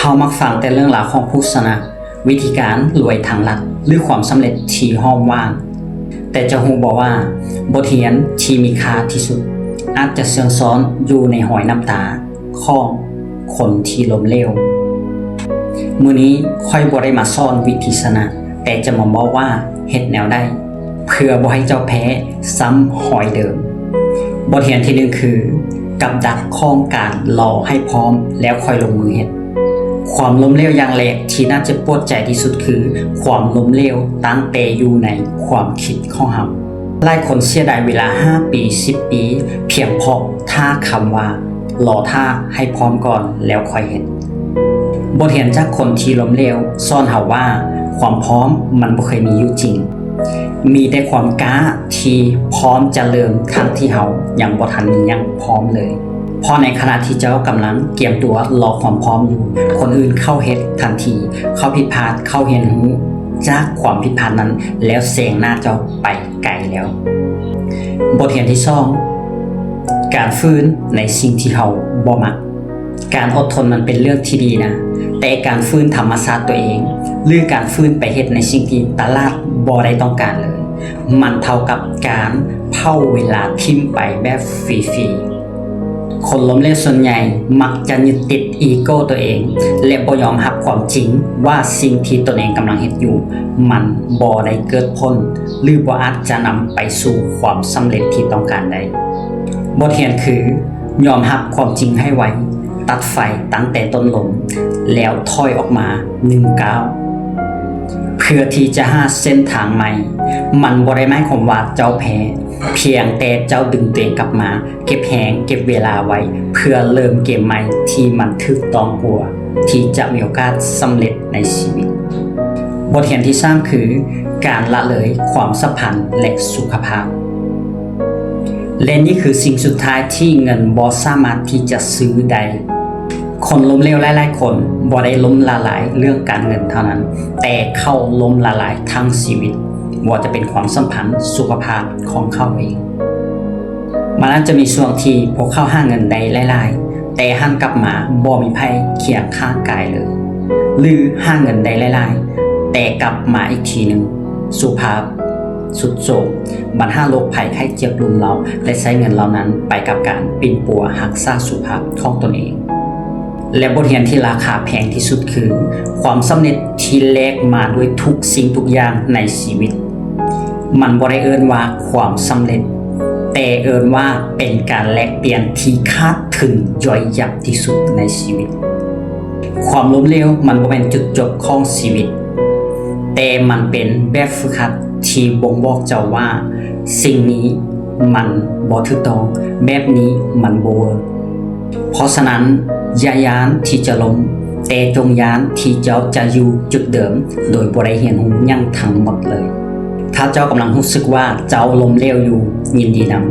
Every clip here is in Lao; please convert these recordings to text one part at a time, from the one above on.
ເຮົາມັກຟັງແຕ່ເລື່ອງລາວຂອງຜູ້ຊະນະ, ວິທີການລວຍທາງລັດ ຫຼື ຄວາມສຳເລັດທີ່ຫ້ອມຫວານ. ແຕ່ເຈົ້າຮູ້ບໍ່ວ່າ ບົດຮຽນທີ່ມີຄ່າທີ່ສຸດ ອາດຈະເຊື່ອງຊ້ອນຢູ່ໃນຮອຍນ້ຳຕາຂອງຄົນທີ່ລົ້ມເຫຼວ? ມື້ນີ້ຂ້ອຍບໍ່ໄດ້ມາສອນວິທີຊະນະ, ແຕ່ຈະມາບອກວ່າເຮັດແນວໃດ ເພື່ອບໍ່ໃຫ້ເຈົ້າແພ້ຊ້ຳຮອຍເດີມ. ບົດຮຽນທີໜຶ່ງຄື ກັບດັກຂອງການລໍໃຫ້ພ້ອມແລ້ວຄ່ອຍລົງມືເຮັດ. ຄວາມລົ້ມເຫຼວຢ່າງແລກທີ່ໜ້າເຈັບປວດໃຈທີ່ສຸດຄື ຄວາມລົ້ມເຫຼວຕັ້ງແຕ່ຢູ່ໃນຄວາມຄິດຂອງເຮົາ. ຫຼາຍຄົນເສຍດາຍເວລາຫ້າປີ, ສິບປີ ພຽງເພາະຖ້າຄຳວ່າ ລໍຖ້າໃຫ້ພ້ອມກ່ອນແລ້ວຄ່ອຍເຮັດ. ບົດຮຽນຈາກຄົນທີ່ລົ້ມເຫຼວສອນເຮົາວ່າ ຄວາມພ້ອມມັນບໍ່ເຄີຍມີຢູ່ຈິງ. ມີແຕ່ຄວາມກ້າທີ່ພ້ອມຈະເລີ່ມ ທັງທີ່ເຮົາຍັງບໍ່ທັນມີຫຍັງພ້ອມເລີຍ. ເພາະໃນຂະນະທີ່ເຈົ້າກຳລັງກຽມຕົວລໍຄວາມພ້ອມຢູ່, ຄົນອື່ນເຂົາເຮັດທັນທີ, ເຂົາຜິດພາດ, ເຂົາຮຽນຮູ້ຈາກຄວາມຜິດພາດນັ້ນ ແລ້ວແຊງໜ້າເຈົ້າໄປໄກແລ້ວ. ບົດຮຽນທີສອງ ການຝືນໃນສິ່ງທີ່ເຮົາບໍ່ມັກ. ການອົດທົນມັນເປັນເລື່ອງທີ່ດີນະ, ແຕ່ການຝືນທຳມະຊາດຕົວເອງ ຫຼື ການຝືນໄປເຮັດໃນສິ່ງທີ່ຕະຫຼາດບໍ່ໄດ້ຕ້ອງການເລີຍ, ມັນເທົ່າກັບການເຜົາເວລາຖິ້ມໄປແບບຟຣີໆ. ຄົນລົ້ມເຫຼວສ່ວນໃຫຍ່ມັກຈະຍຶດຕິດອີໂກ້ຕົວເອງ ແລະ ບໍ່ຍອມຮັບຄວາມຈິງວ່າສິ່ງທີ່ຕົນເອງກຳລັງເຮັດຢູ່ ມັນບໍ່ໄດ້ເກີດຜົນ ຫຼື ບໍ່ອາດຈະນຳໄປສູ່ຄວາມສຳເລັດທີ່ຕ້ອງການໄດ້. ບົດຮຽນຄື ຍອມຮັບຄວາມຈິງໃຫ້ໄວ, ຕັດໄຟຕັ້ງແຕ່ຕົ້ນລົມ ແລ້ວຖອຍອອກມາໜຶ່ງກ້າວ ເພື່ອທີ່ຈະຫາເສັ້ນທາງໃໝ່. ມັນບໍ່ໄດ້ໝາຍຄວາມວ່າເຈົ້າແພ້, ພຽງແຕ່ເຈົ້າດຶງຕົວເອງກັບມາ, ເກັບແຮງ, ເກັບເວລາໄວ້ ເພື່ອເລີ່ມເກມໃໝ່ທີ່ມັນຖືກຕ້ອງກວ່າທີ່ຈະມີໂອກາດສຳເລັດໃນຊີວິດ. ບົດຮຽນທີສາມຄື ການລະເລີຍຄວາມສຳພັນ ແລະ ສຸຂະພາບ. ແລະ ນີ້ຄືສິ່ງສຸດທ້າຍທີ່ເງິນບໍ່ສາມາດທີ່ຈະຊື້ໄດ້. ຄົນລົ້ມເຫຼວຫຼາຍໆຄົນບໍ່ໄດ້ລົ້ມລະລາຍເລື່ອງການເງິນເທົ່ານັ້ນ, ແຕ່ເຂົາລົ້ມລະລາຍທັງຊີວິດ, ບໍ່ວ່າຈະເປັນຄວາມສຳພັນ, ສຸຂະພາບຂອງເຂົາເອງ. ມັນອາດຈະມີຊ່ວງທີ່ພວກເຂົາຫາເງິນໄດ້ຫຼາຍໆ, ແຕ່ຫັນກັບມາບໍ່ມີໃຜຄຽງຂ້າງກາຍເລີຍ, ຫຼື ຫາເງິນໄດ້ຫຼາຍໆ, ແຕ່ກັບມາອີກທີໜຶ່ງ ສຸຂະພາບຊຸດໂຊມ, ບັນຫາໂລກໄພໄຂ້ເຈັບລຸມເລົາ ແລະ ໃຊ້ເງິນເຫຼົ່ານັ້ນໄປກັບການປິ່ນປົວຮັກສາສຸຂະພາບຂອງຕົນເອງ. ແລະ ບົດຮຽນທີ່ລາຄາແພງທີ່ສຸດຄື ຄວາມສຳເລັດທີ່ແລກມາດ້ວຍທຸກສິ່ງທຸກຢ່າງໃນຊີວິດ. ມັນບໍ່ໄດ້ເອີ້ນວ່າຄວາມສຳເລັດ, ແຕ່ເອີ້ນວ່າເປັນການແລກປ່ຽນທີ່ຂາດທຶນຍ່ອຍຍັບທີ່ສຸດໃນຊີວິດ. ຄວາມລົ້ມເຫຼວມັນບໍ່ແມ່ນຈຸດຈົບຂອງຊີວິດ, ແຕ່ມັນເປັນແບບຝຶກຫັດທີ່ບົ່ງບອກເຈົ້າວ່າ ສິ່ງນີ້ມັນບໍ່ຖືກຕ້ອງ, ແບບນີ້ມັນບໍ່ເວີກ. ເພາະສະນັ້ນ, ຢ່າຢ້ານທີ່ຈະລົ້ມ, ແຕ່ຈົ່ງຢ້ານທີ່ເຈົ້າຈະຢູ່ຈຸດເດີມໂດຍບໍ່ໄດ້ຮຽນຮູ້ຫຍັງທັງໝົດເລີຍ. ຖ້າເຈົ້າກຳລັງຮູ້ສຶກວ່າເຈົ້າລົ້ມເຫຼວຢູ່, ຍິນດີນຳ,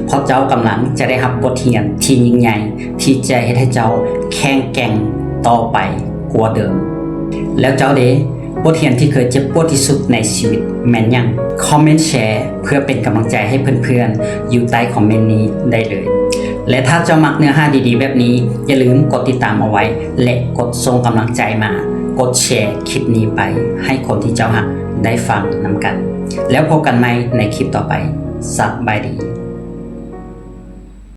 ເພາະເຈົ້າກຳລັງຈະໄດ້ຮັບບົດຮຽນທີ່ຍິ່ງໃຫຍ່ ທີ່ຈະເຮັດໃຫ້ເຈົ້າແຂງແກ່ງຕໍ່ໄປກວ່າເດີມ. ແລ້ວເຈົ້າເດ? ບົດຮຽນທີ່ເຄີຍເຈັບປວດທີ່ສຸດໃນຊີວິດແມ່ນຫຍັງ? ຄອມເມັນແຊເພື່ອເປັນກຳລັງໃຈໃຫ້ເພື່ອນໆຢູ່ໃຕ້ຄອມເມັນນີ້ໄດ້ເລີຍ. ແລະ ຖ້າເຈົ້າມັກເນື້ອຫາດີໆແບບນີ້, ຢ່າລືມກົດຕິດຕາມເອົາໄວ້ ແລະ ກົດສົ່ງກຳລັງໃຈມາ, ກົດແຊຄລິບນີ້ໄປໃຫ້ຄົນທີ່ເຈົ້າຮັກໄດ້ຟັງນຳກັນ. ແລ້ວພົບກັນໃໝ່ໃນຄລິບຕໍ່ໄປ. ສະບາຍດີ.